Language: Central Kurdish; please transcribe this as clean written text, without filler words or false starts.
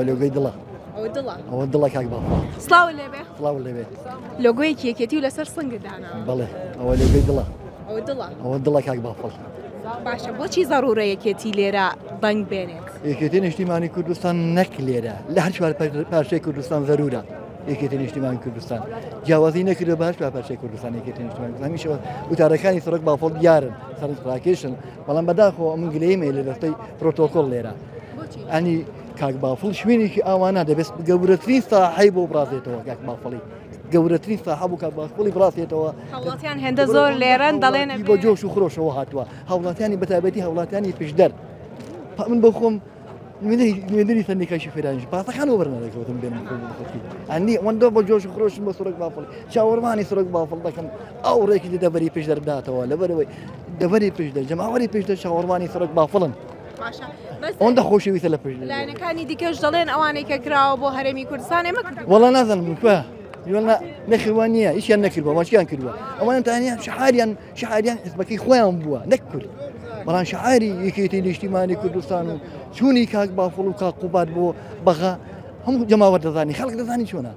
لۆگۆی دڵە. ئەوە دڵە. ئەوە دڵە کاک بافڵ. سڵاو لێبێ. سڵاو لێبێ. لۆگۆیەکی یەکێتی و لەسەر سنگت داناوە. بەڵێ ئەوە لۆگۆی دڵە. ئەوە دڵە. ئەوە دڵە کاک بافڵ. باشە بۆچی زەڕوورە یەکێتی لێرە دەنگ بێنێت؟ یەکێتی نیشتیمانی کوردستان نەک لێرە لە هەر چوار پارچەی کوردستان زەرورە یەکێتی نیشتیمان کوردستان جیاوازی نەکردو بە هەر چوار پارچەی کوردستان یەکێتی نیشتیمان کوردستان هەمیشە وتارەکانی سەرۆک بافڵ دیارن سەرنج ڕاکێشن بەڵام بەداخەوە ئەمن گلەییم هەیە لە دەستەی پرۆتۆکۆڵ لێرە ئەنی کاک بافڵ شوێنێکی ئاوانە دەبێت گەورەترین ساحەی بۆ بڕازێتەوە کاک بافڵی گەورەترین ساحە بوو کاک بافڵی بڕازێتەوە هاوڵاتیان هێندە زۆر لێرەن دەڵێن بۆ جۆش و خرۆشەوە هاتووە هاوڵاتیانی بەتایبەتی هاوڵاتیانی پشدەر من بۆ خۆم نوێنەری سەندیکای شوفێرانیش پاسەکان وەبەر نەدەکەوتم بێنم خۆم بۆ خەڵکی ئەنی ئەوەندە بە جۆش و خرۆشم بۆ سەرۆک بافڵ چاوەڕوانی سەرۆک بافڵ دەکەم ئەو ڕێکی لە دەڤەری پشدەر بداتەوە لەبەرەوەی دەڤەری پشدەر جەماوەری پشدەر چاوەڕوانی سەرۆک بافڵن باشە بەس ئەوەندە خۆشەویستە لە پشدەر لایەنەکانی دیکەش دەڵێن ئەوانەی کە کراوە بۆ هەرێمی کوردستان ئێمە کردووە وەڵا نازانم کوێ وەڵا نەخێر نییە هیچیان نەکردووە وەچیان کردووە ئەوان تانیان شعاریان شعاریان حزبەکەی خۆیان بووە نەک کورد بەڵام شعاری یەکێتی نیشتیمانی کوردستان و چوونی کاک بافڵ و کاک قوباد بۆ بەغا هەموو جەماوەر دەزانی خەڵک دەزانی چۆنە.